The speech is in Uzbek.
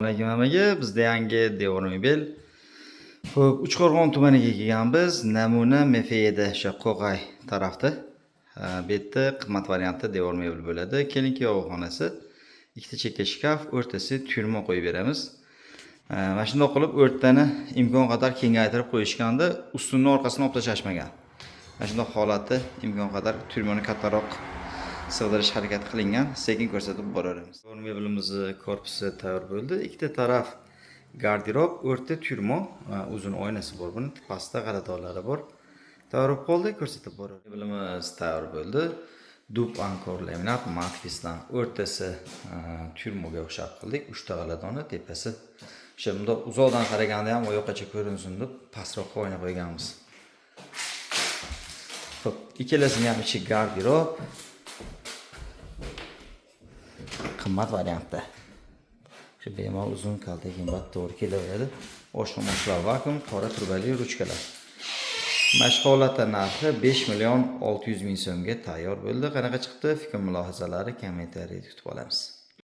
Alaykum hammaga. Bizda yangi devor mebel. Xo'p, Uchqo'rg'on tumaniga kelganmiz. Namuna MFEda o'sha Qo'g'ay tarafda. Bu yerda qimmat variantda devor mebel bo'ladi. Kelin kuyov xonasi. Ikkita chekka shkaf, o'rtasi тюрьма qo'yib beramiz. Mana shundoq qilib o'rtani imkon qadar kengaytirib qo'yishganda, ustunni orqasini olib tashlashmagan. Mana shundoq holatda imkon qadar тюрьма ni kattaroq sig'dirish harakat qilingan. Sekin ko'rsatib boraveramiz. Devor mebelimizni korpusi tayyor bo'ldi. Ikkita taraf garderob, o'rta тюрьма, uzun oynasi bor buni, pastda g'aladonlari bor. Tayyor bo'lib qoldi, ko'rsatib boraveramiz. Mebelimiz tayyor bo'ldi. Dub ankor laminat matvisdan o'rtasi тюрьма ga o'xshab qildik. Uchta g'aladoni tepasi o'sha bundoq uzoqdan qaraganda ham oyoqqacha ko'rinsin deb pastroqqa oyna qo'yganmiz. Xo'p, ikkalasini ham ichi garderob. Qimmat variantda. Shu bemalol uzun, kalta qimmat to'g'ri kelaveradi. Oshxona vakuum, qora turbali ruchkalar. Mana shu holatda narxi 5 million 600 ming so'mga tayyor bo'ldi. Qanaqa chiqdi? Fikr mulohazalari kommentariyada kutib olamiz.